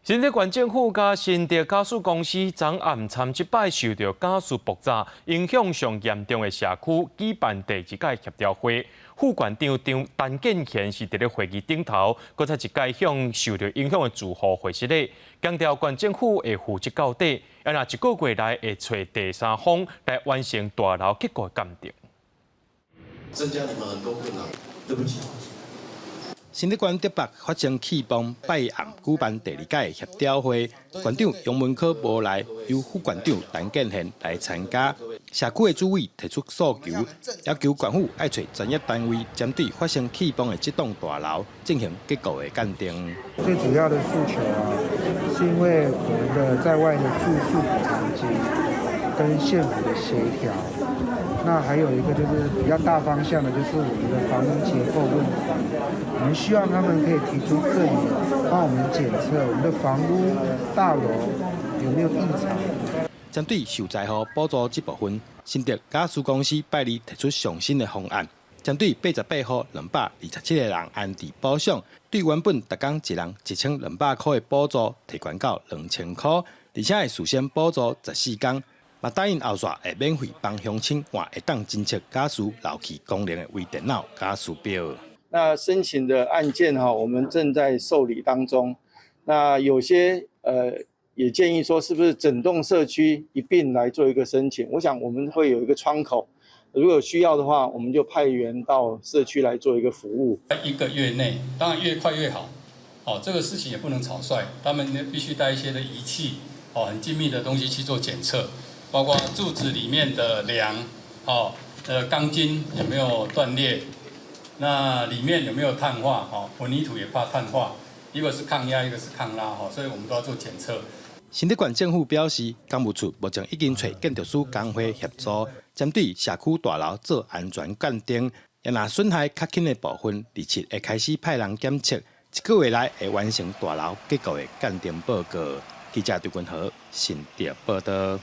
新竹縣政府佮新竹家私公司昨暗參這擺受著家私爆炸影響上嚴重的社區舉辦第二屆協調會，副縣長張陳建賢是佇咧會議頂頭，閣再一擺向受著影響的住戶回釋禮，強調縣政府會負責到底，啊若一個月內會揣第三方來完成大樓結構鑑定。增加你們很多困擾，對不起。新竹縣竹北發生氣崩，拜暗舉辦第二屆協調會，縣長楊文科無來，由副縣長陳建賢來參加。社區的主委提出訴求，要求縣府愛揣專業單位針對發生氣崩的這棟大樓進行結構的鑑定。最主要的訴求啊，是因為我們的在外的住宿補償金跟縣府的協調，那還有一個就是比較大方向的，就是我們的房屋結構問題。我們希望他們可以提出證言，幫我們檢測我們的房屋大樓有沒有異常。針對受災戶補助這部分，新竹家私公司拜二提出上新的方案，針對88戶227個人安置補償，對原本逐工一人1200塊的補助提懸到2000塊，而且會事先補助14工，嘛答應後續會免費幫鄉親換會當偵測家私漏氣功能的微電腦家私錶。那申請的案件哈，我們正在受理當中。那有些也建議說，是不是整棟社區一併來做一個申請？我想我們會有一個窗口，如果有需要的話，我們就派員到社區來做一個服務。在一個月內，當然越快越好。哦，這個事情也不能草率，他們必須帶一些的儀器，哦，很精密的東西去做檢測，包括柱子裡面的梁，哦，鋼筋有沒有斷裂？那裡面有沒有碳化？哦，混凝土也怕碳化，一個是抗壓，一個是抗拉，哈，所以我們都要做檢測。新竹縣政府表示，工務處目前已經揣建築師工會協助，針對社區大樓做安全鑑定。若損害較輕的部分，27會開始派人檢測，一個月內會完成大樓結構的鑑定報告。記者張君和新竹報導。